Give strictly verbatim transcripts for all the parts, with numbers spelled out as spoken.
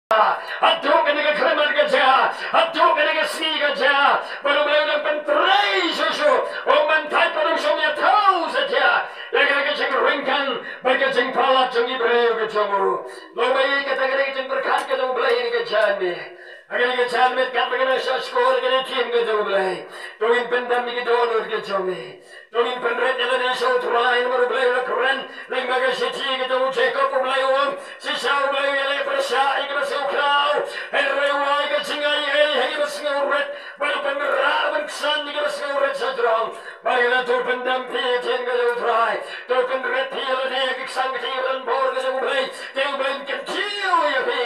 Haduh kane ka khyllipmat ka jia, haduh kane ka sngi ka jia, bad U Blei u dang pyntrei shuh shuh, um ban thait bad um shym ïathaw satia ïa kane ka jingryngkang bad ka jingpalat jong ki briew ki jong u. Long ba ïeit, kata kane ka jingpyrkhat ka jong U Blei ha kane ka janmiet. Ha kane ka janmiet katba ngi nang shah shkor ha kane ka ktien ka jong U Blei, to ngin pyndem ïa ki dohnud ki jong ngi. To ngin pynrit ïa lade sha U Trai namar U Blei u la kren lyngba ka shithi ka jong u Jakob. U Blei u ong, shisha U Blei u ïaleh pyrshah ïa kiba sngewkhraw, hynrei u ai ka jingai ei ha kiba sngewrit, bad u pynrah ban ksan ïa kiba sngewrit shajrong. Bad ngi la, to pyndem phi ïa ka ktien ka jong U Trai, to pynrit phi ïa lade ha ka ksang ktien rangbor ka jong U Blei, te U Blei un kyntiew ïa phi,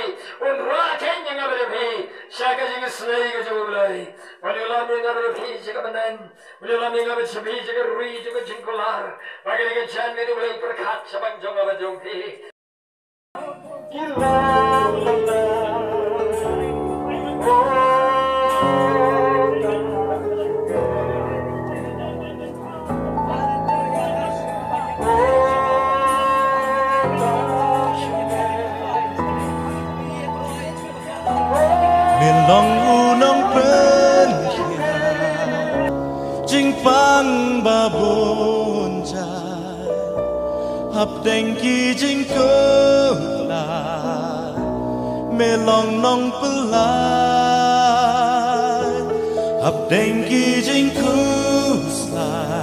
un rah khein ïa nga bad ïa phi sha ka jingisynei ka jong U Blei. Bad un ïalam ïa nga bad ïa phi sha ka bneng, un ïalam ïa nga bad ïa phi sha ka ri jong ka jingkular. Ba kane ka janmiet U Blei u pyrkhat shaphang jong nga bad jong phi. Me long u nongpynkhiah, jingpang ba bun jait, hapdeng ki jingkular. Me long nongpyllait, hapdeng ki jingkhuslai.